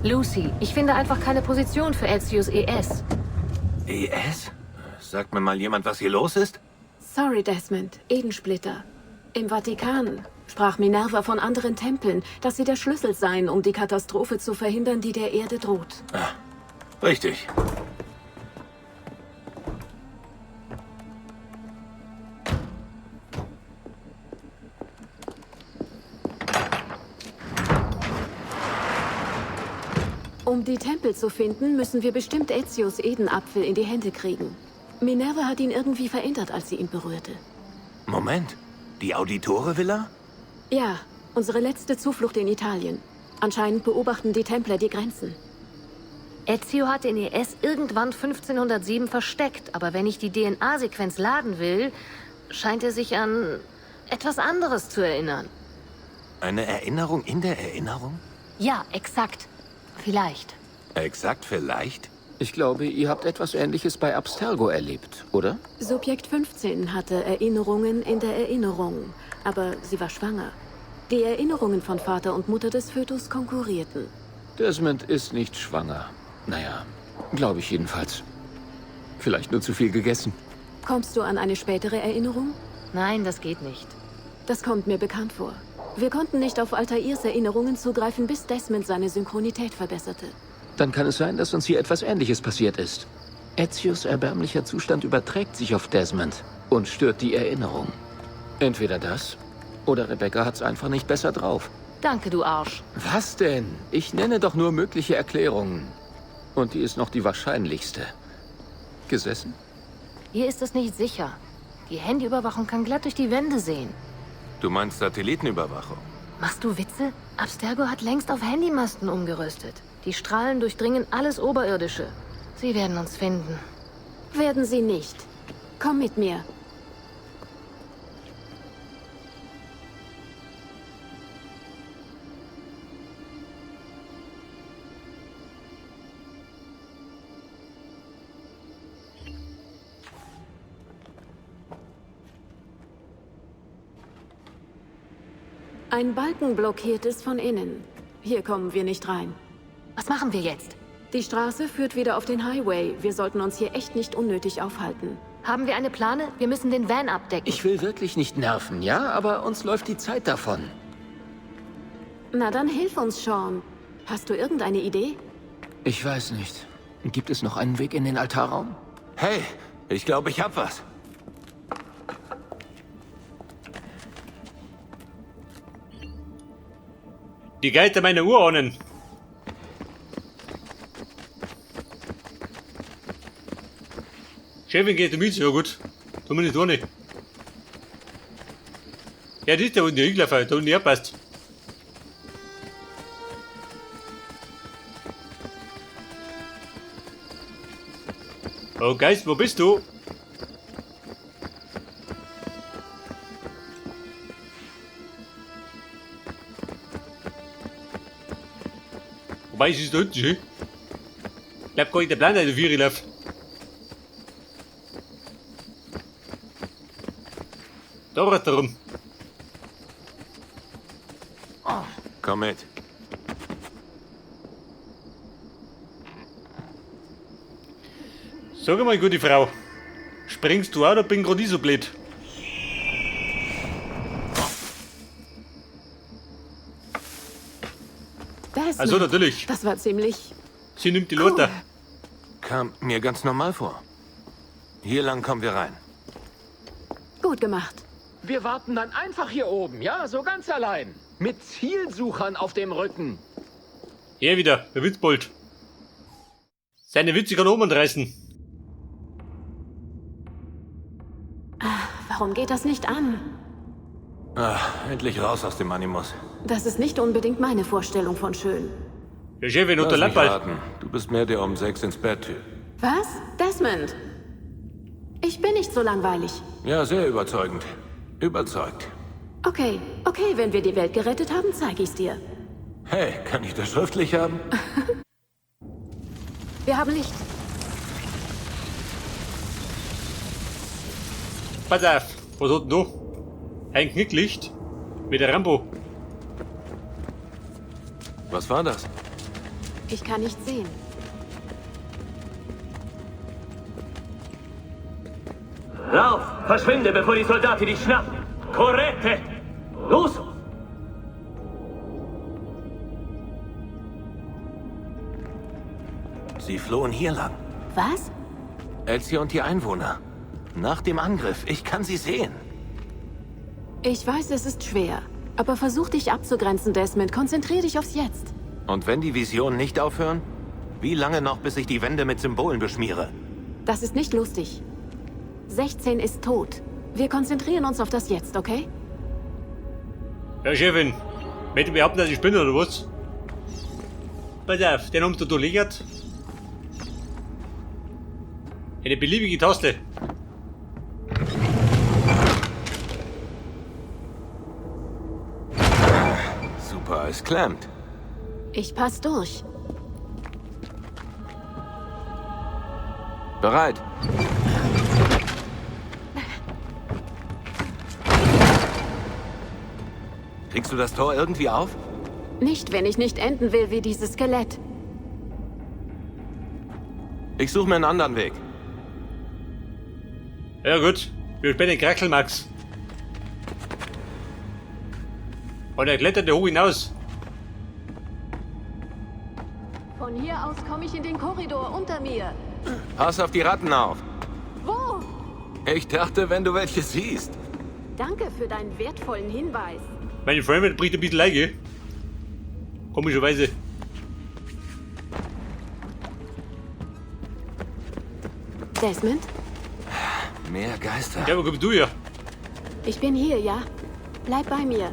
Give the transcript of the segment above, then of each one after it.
Lucy, ich finde einfach keine Position für Ezios ES. ES? Sagt mir mal jemand, was hier los ist? Sorry, Desmond. Edensplitter. Im Vatikan sprach Minerva von anderen Tempeln, dass sie der Schlüssel seien, um die Katastrophe zu verhindern, die der Erde droht. Richtig. Um die Tempel zu finden, müssen wir bestimmt Ezios Edenapfel in die Hände kriegen. Minerva hat ihn irgendwie verändert, als sie ihn berührte. Moment. Die Auditore-Villa? Ja, unsere letzte Zuflucht in Italien. Anscheinend beobachten die Templer die Grenzen. Ezio hat den ES irgendwann 1507 versteckt, aber wenn ich die DNA-Sequenz laden will, scheint er sich an etwas anderes zu erinnern. Eine Erinnerung in der Erinnerung? Ja, exakt. Vielleicht. Exakt vielleicht? Ich glaube, ihr habt etwas Ähnliches bei Abstergo erlebt, oder? Subjekt 15 hatte Erinnerungen in der Erinnerung, aber sie war schwanger. Die Erinnerungen von Vater und Mutter des Fötus konkurrierten. Desmond ist nicht schwanger. Naja, glaube ich jedenfalls. Vielleicht nur zu viel gegessen. Kommst du an eine spätere Erinnerung? Nein, das geht nicht. Das kommt mir bekannt vor. Wir konnten nicht auf Altairs Erinnerungen zugreifen, bis Desmond seine Synchronität verbesserte. Dann kann es sein, dass uns hier etwas Ähnliches passiert ist. Ezios erbärmlicher Zustand überträgt sich auf Desmond und stört die Erinnerung. Entweder das, oder Rebecca hat's einfach nicht besser drauf. Danke, du Arsch. Was denn? Ich nenne doch nur mögliche Erklärungen. Und die ist noch die wahrscheinlichste. Gesessen? Hier ist es nicht sicher. Die Handyüberwachung kann glatt durch die Wände sehen. Du meinst Satellitenüberwachung? Machst du Witze? Abstergo hat längst auf Handymasten umgerüstet. Die Strahlen durchdringen alles Oberirdische. Sie werden uns finden. Werden sie nicht. Komm mit mir. Ein Balken blockiert es von innen. Hier kommen wir nicht rein. Was machen wir jetzt? Die Straße führt wieder auf den Highway. Wir sollten uns hier echt nicht unnötig aufhalten. Haben wir eine Plane? Wir müssen den Van abdecken. Ich will wirklich nicht nerven, ja? Aber uns läuft die Zeit davon. Na dann hilf uns, Sean. Hast du irgendeine Idee? Ich weiß nicht. Gibt es noch einen Weg in den Altarraum? Hey, ich glaube, ich hab was. Die Geister meiner Urahnen. Chefin geht mit, ja gut. Tu mir nicht ohne. Ja, das ist der, wo ich hingelaufen, da unten passt. Oh Geist, wo bist du? Wobei, es ist da unten schön. Ich glaub gar nicht der Plan, der Vieri läuft. Da rennt er rum. Komm mit. Sag mal, gute Frau. Springst du auch oder bin grad ich so blöd? Desmond. Also natürlich. Das war ziemlich... Sie nimmt die Lothar. Kam mir ganz normal vor. Hier lang kommen wir rein. Gut gemacht. Wir warten dann einfach hier oben, ja? So ganz allein. Mit Zielsuchern auf dem Rücken. Hier wieder, der Witzbold. Seine Witze kann oben reißen. Warum geht das nicht an? Ach, endlich raus aus dem Animus. Das ist nicht unbedingt meine Vorstellung von schön. Der Chefin und der Lass mich Lamperl. raten. Du bist mehr der um 6 ins Bett-Typ. Was? Desmond? Ich bin nicht so langweilig. Ja, sehr überzeugend. Überzeugt. Okay, okay, wenn wir die Welt gerettet haben, zeige ich's dir. Hey, kann ich das schriftlich haben? Wir haben Licht. Pass auf, was hat denn da? Ein Knicklicht? Mit der Rambo. Was war das? Ich kann nicht sehen. Lauf! Verschwinde, bevor die Soldaten dich schnappen! Corrette! Los! Sie flohen hier lang. Was? Ezio und die Einwohner. Nach dem Angriff. Ich kann sie sehen. Ich weiß, es ist schwer. Aber versuch dich abzugrenzen, Desmond. Konzentrier dich aufs Jetzt. Und wenn die Visionen nicht aufhören? Wie lange noch, bis ich die Wände mit Symbolen beschmiere? Das ist nicht lustig. 16 ist tot. Wir konzentrieren uns auf das Jetzt, okay? Ja, Chefin. Möchte behaupten, dass ich spinne, oder was? Pass auf, den haben sie da liegert. Eine beliebige Taste. Super, es klemmt. Ich pass durch. Bereit. Kriegst du das Tor irgendwie auf? Nicht, wenn ich nicht enden will wie dieses Skelett. Ich suche mir einen anderen Weg. Ja gut, wir spielen den Kraxel, Max. Und er kletterte hoch hinaus. Von hier aus komme ich in den Korridor unter mir. Pass auf die Ratten auf. Wo? Ich dachte, wenn du welche siehst. Danke für deinen wertvollen Hinweis. Meine Framerate bricht ein bisschen leige. Komischerweise. Desmond, Mehr Geister. Ja, wo kommst du her? ich bin hier, ja? Bleib bei mir.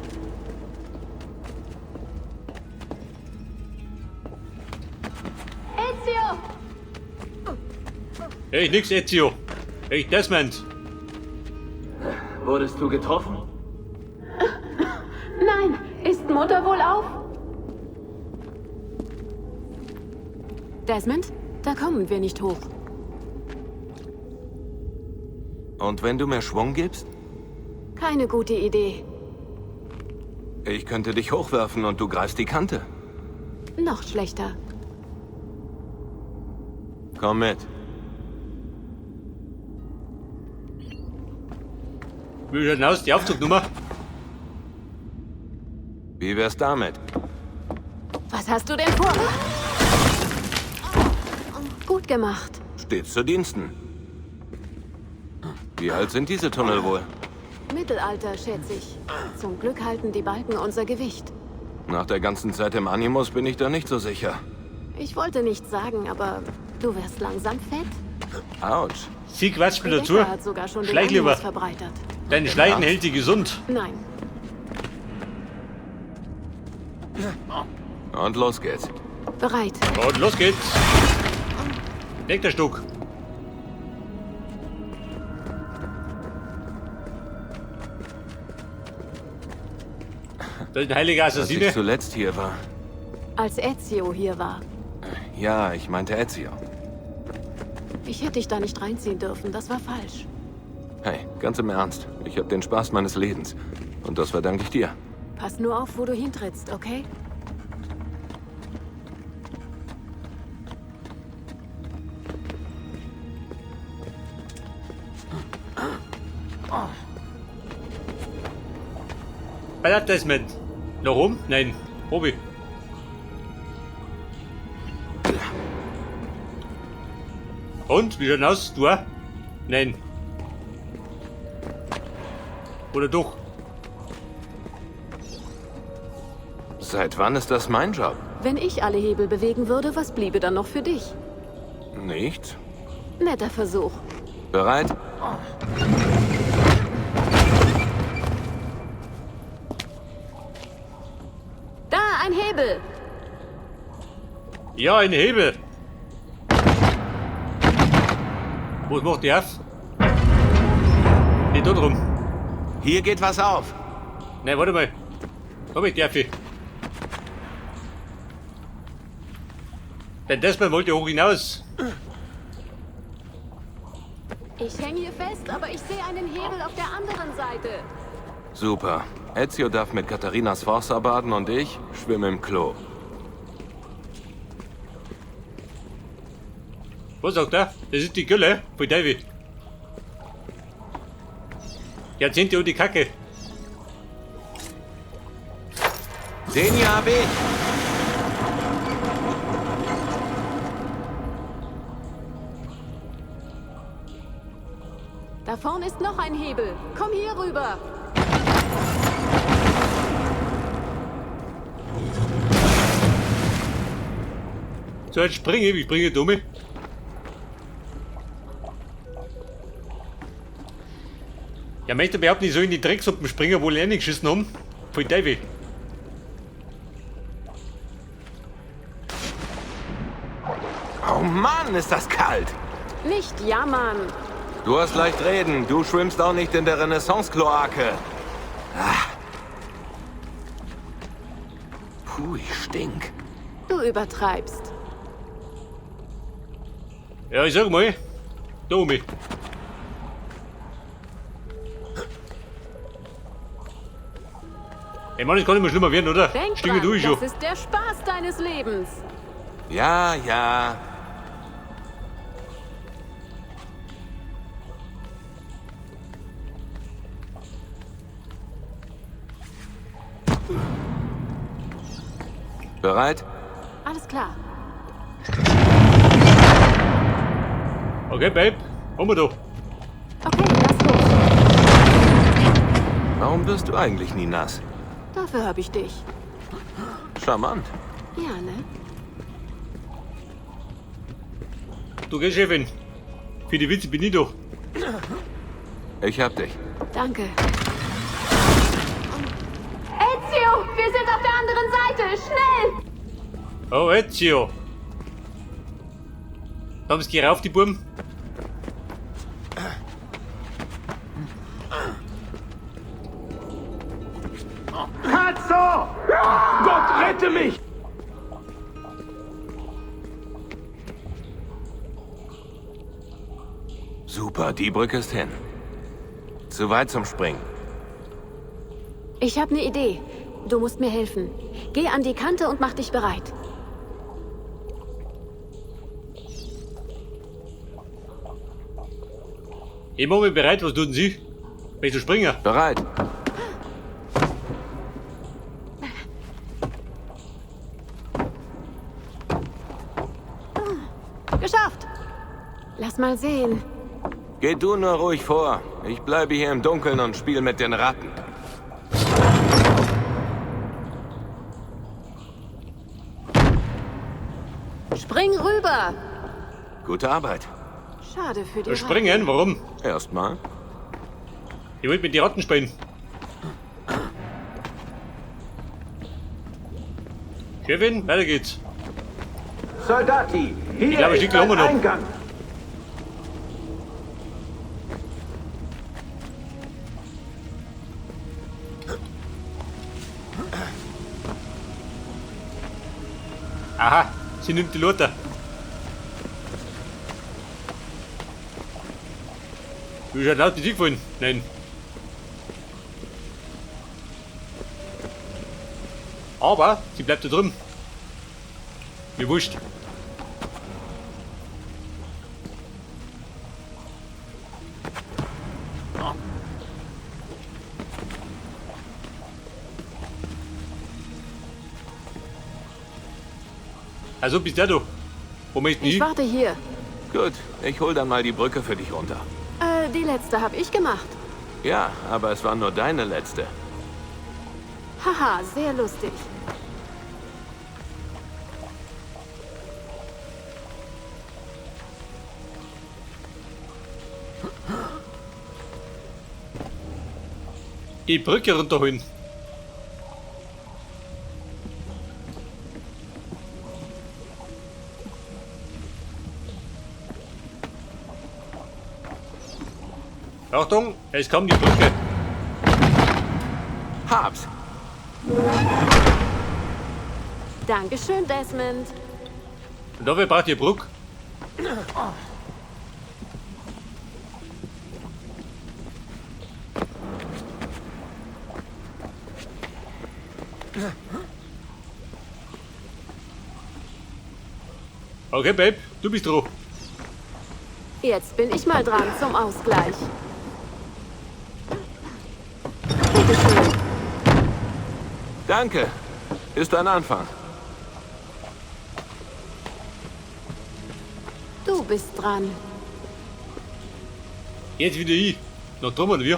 Ezio! Hey, nix, Ezio. Hey, Desmond. Wurdest du getroffen? Nein, ist Mutter wohl auf? Desmond, da kommen wir nicht hoch. Und wenn du mir Schwung gibst? Keine gute Idee. Ich könnte dich hochwerfen und du greifst die Kante. Noch schlechter. Komm mit. Wie schaut denn aus, die Aufzugnummer? Wie wär's damit? Was hast du denn vor? Gut gemacht. Stets zu Diensten. Wie alt sind diese Tunnel wohl? Mittelalter, schätze ich. Zum Glück halten die Balken unser Gewicht. Nach der ganzen Zeit im Animus bin ich da nicht so sicher. Ich wollte nichts sagen, aber du wirst langsam fett. Autsch. Sie quatscht mir dazu. Rebecca hat sogar schon den Schleich lieber. Animus verbreitert. Deine Schleichen hält sie gesund. Nein, Und los geht's. bereit. Und los geht's. Nächster Stück. Das ist ein heiliger Als ich Assassine. zuletzt hier war. Als Ezio hier war. Ja, ich meinte Ezio. Ich hätte dich da nicht reinziehen dürfen, das war falsch. Hey, ganz im Ernst. Ich habe den Spaß meines Lebens. Und das verdanke ich dir. Pass nur auf, wo du hintrittst, okay? Bei der Desmond. Noch rum? Nein. Obi. Und? Wie schaut denn aus? Du auch? Nein. Oder doch? Seit wann ist das mein Job? Wenn ich alle Hebel bewegen würde, was bliebe dann noch für dich? Nichts. Netter Versuch. Bereit? Da, ein Hebel! Ja, ein Hebel. Was macht die auf? Nicht da drum. Hier geht was auf. Nein, warte mal. Komm, ich darf ich. Denn Desmond wollte hoch hinaus. Ich hänge hier fest, aber ich sehe einen Hebel auf der anderen Seite. Super. Ezio darf mit Katharina Sforza baden und ich schwimme im Klo. Was sagt er? Das ist die Gülle von Davy. Jahrzehnte und die Kacke. Den hier hab ich. Da vorne ist noch ein Hebel. Komm hier rüber. So, jetzt springe ich. Ich springe, Dumme. Ja, möchte behaupten, ich soll in die Drecksuppen springen, obwohl ich eh nicht geschissen haben. Voll Teufel. Oh Mann, ist das kalt. Nicht jammern. Du hast leicht reden. Du schwimmst auch nicht in der Renaissance-Kloake. Ah. Puh, ich stink. Du übertreibst. Ja, ich sag mal. Dumme. Ey Mann, es kann immer schlimmer werden, oder? Denk Stinke dran, du schon. das ist der Spaß deines Lebens. Ja, ja. Bereit? Alles klar. Okay, Babe. Haben wir da. Okay, lass los. Warum wirst du eigentlich nie nass? Dafür habe ich dich. Charmant. Ja, ne? Du gehst, Chefin. Für die Witze bin ich da. Ich hab dich. Danke. Ezio, wir sind auf der anderen Seite. Schnell! Oh, Ezio. Haben sie gerauft, die Buben? Cazzo! Gott rette mich! Super, die Brücke ist hin. Zu weit zum Springen. Ich habe eine Idee. Du musst mir helfen. Geh an die Kante und mach dich bereit. Ich mach mich bereit, was tun Sie? Möchtest du springen? Bereit. Geschafft! Lass mal sehen. Geh du nur ruhig vor. Ich bleibe hier im Dunkeln und spiele mit den Ratten. Spring rüber! Gute Arbeit. Schade für die Springen? Warum? Erstmal. Ich wollte mit den Ratten spielen. Chefin, weiter geht's. Soldati, hier Ich glaube, ist ich glaube ein noch. Eingang. Aha, sie nimmt die Lothar. Du bist ja laut die gefallen. Nein. Aber sie bleibt da drüben. Mir wurscht. Also bist der da. Wo möchtest du Ich hin? warte hier. Gut, ich hol dann mal die Brücke für dich runter. Die letzte habe ich gemacht. Ja, aber es war nur deine letzte. Haha, sehr lustig. Die Brücke runterholen. Achtung, es kommt die Brücke. Hab's. Dankeschön, Desmond. Und dafür braucht ihr Brücke. Okay, Babe, du bist dran. Jetzt bin ich mal dran zum Ausgleich. Bitte schön. Danke. Ist ein Anfang. Du bist dran. Jetzt wieder ich. Noch drum oder wie?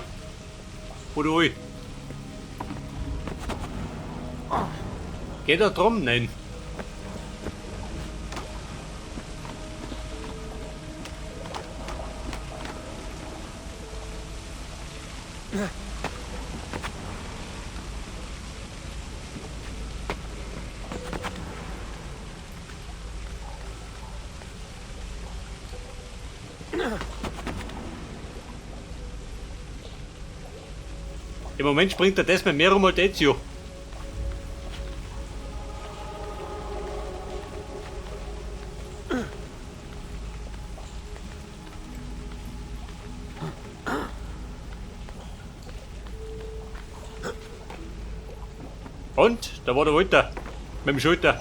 Oder ui. Geht da drum? Nein. Im Moment springt der Desmond mehr rum als Ezio. Und da war der Walter mit dem Schulter.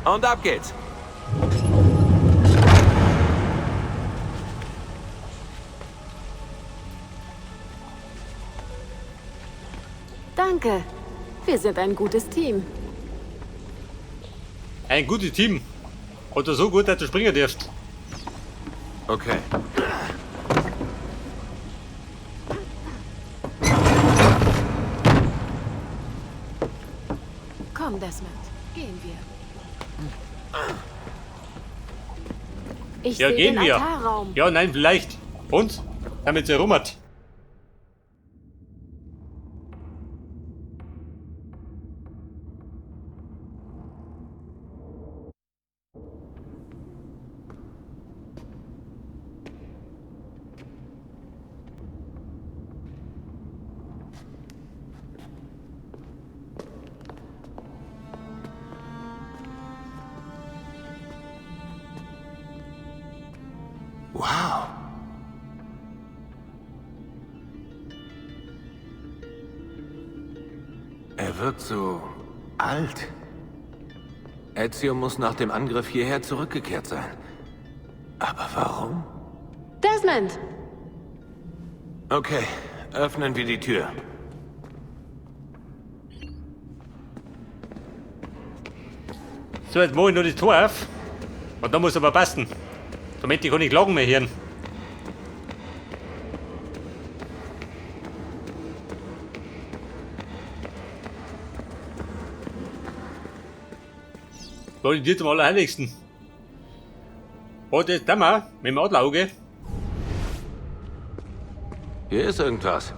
Und ab geht's. Danke. Wir sind ein gutes Team. Ein gutes Team. Oder so gut, dass du springen darfst. Okay. Komm, Desmond. Gehen wir. Ich Ja, sehe gehen den wir. Altarraum. Ja, nein, vielleicht. Und? Damit sie rum hat. Wow. Er wirkt so alt. Ezio muss nach dem Angriff hierher zurückgekehrt sein. Aber warum? Desmond! Okay, öffnen wir die Tür. So, jetzt mach ich noch das Tor auf. Und dann muss aber passen. Damit ich kann ich Klagen mehr hören. War die Tür zum Allerheiligsten. Und jetzt da mal, mit dem Adlerauge. Hier ist irgendwas.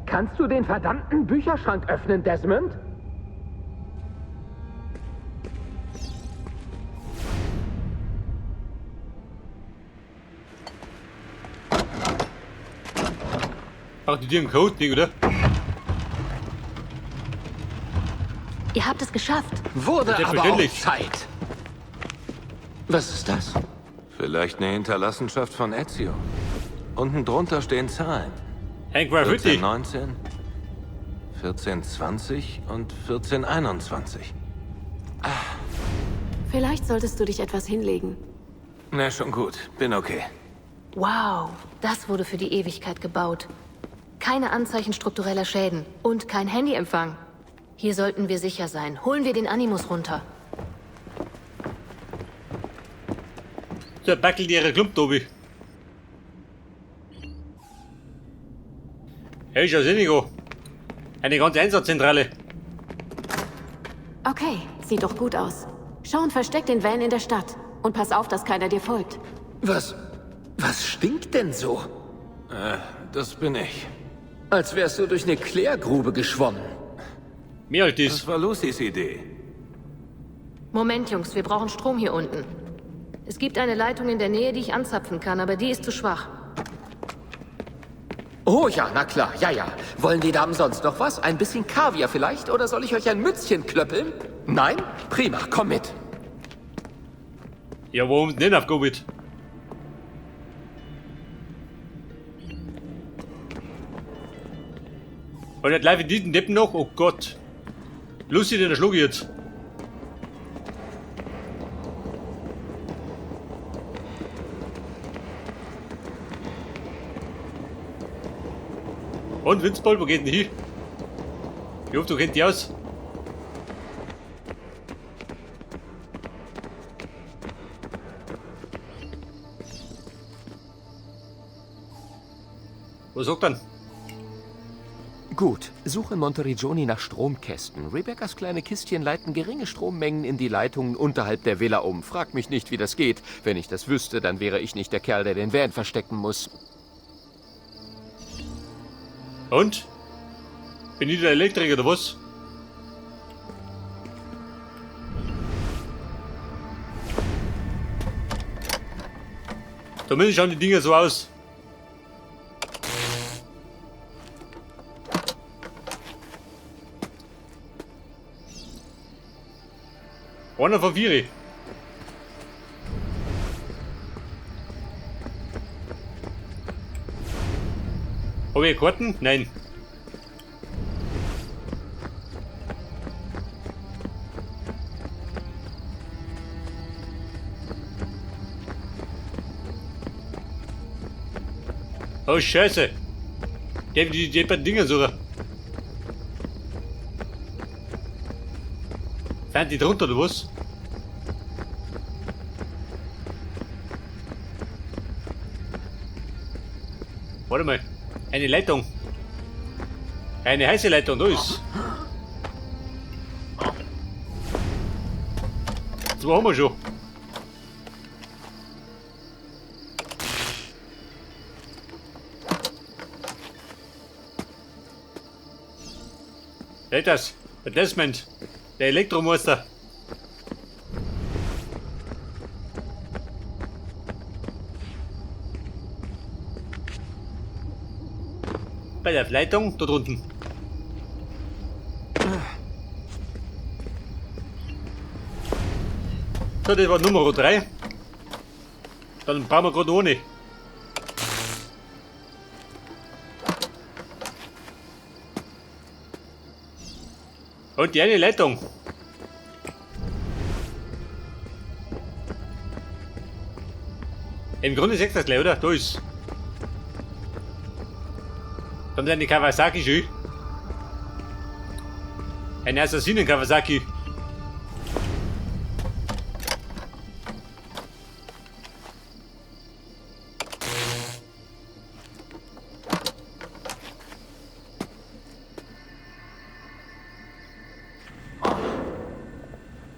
Kannst du den verdammten Bücherschrank öffnen, Desmond? Braucht die Tür einen Code, nicht, oder? Ihr habt es geschafft. Wurde aber auch Selbstverständlich. Zeit. Was ist das? Vielleicht eine Hinterlassenschaft von Ezio. Unten drunter stehen Zahlen. Ein Graffiti. 1419, 1420 und 1421. Vielleicht solltest du dich etwas hinlegen. Na, schon gut. Bin okay. Wow, das wurde für die Ewigkeit gebaut. Keine Anzeichen struktureller Schäden und kein Handyempfang. Hier sollten wir sicher sein. Holen wir den Animus runter. So, backel die ihre Klump, Tobi. Hey, schau sinnig an. Eine ganze Einsatzzentrale. Okay, sieht doch gut aus. Sean versteckt den Van in der Stadt. Und pass auf, dass keiner dir folgt. Was stinkt denn so? Das bin ich. Als wärst du durch eine Klärgrube geschwommen. Mehr als das. Das war Lucys Idee. Moment, Jungs, wir brauchen Strom hier unten. Es gibt eine Leitung in der Nähe, die ich anzapfen kann, aber die ist zu schwach. Oh ja, na klar, ja, ja. Wollen die Damen sonst noch was? Ein bisschen Kaviar vielleicht? Oder soll ich euch ein Mützchen klöppeln? Nein? Prima, komm mit. Ja, warum denn auf Covid? Und jetzt live in diesen Deppen noch? Oh Gott. Lustig, den schlug ich jetzt. Und Winzball, wo geht denn hin? Ich hoffe, du kennst dich aus. Was sagt dann? Gut, suche in Monteriggioni nach Stromkästen. Rebeccas kleine Kistchen leiten geringe Strommengen in die Leitungen unterhalb der Villa um. Frag mich nicht, wie das geht. Wenn ich das wüsste, dann wäre ich nicht der Kerl, der den Van verstecken muss. Und? Bin ich der Elektriker oder was? Zumindest schauen die Dinger so aus. Einer von vier. Hab ich Karten? Nein. Oh Scheiße. Die die Dinger sogar. Fahren die drunter oder was? Warte mal. Eine Leitung. Eine heiße Leitung, da ist. Zwei haben wir schon. Das, der Desmond, der Elektromeister. Bei der Leitung dort unten. So, das war Nummer 3. Dann bauen wir gerade ohne. Und die eine Leitung. Im Grunde du das gleich, oder? Da ist. Dann eine Kawasaki schön. Eine Assassinen Kawasaki.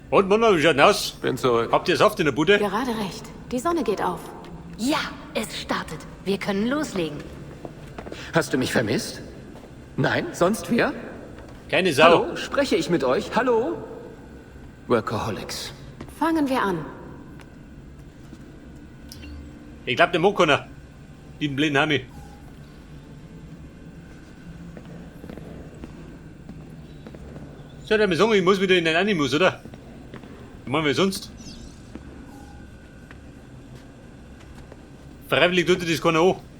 Und Mona, wie schaut denn aus? Bin zurück. Habt ihr Saft in der Bude? Gerade recht. Die Sonne geht auf. Ja, es startet. Wir können loslegen. Hast du mich vermisst? Nein, sonst wer? Keine Sau. Hallo, spreche ich mit euch? Hallo? Workaholics. Fangen wir an. Ich glaub, der mag keiner. Den blinden Hami. Soll der mir sagen, ich muss wieder in den Animus, oder? Was machen wir sonst? Freiwillig tut das keiner an.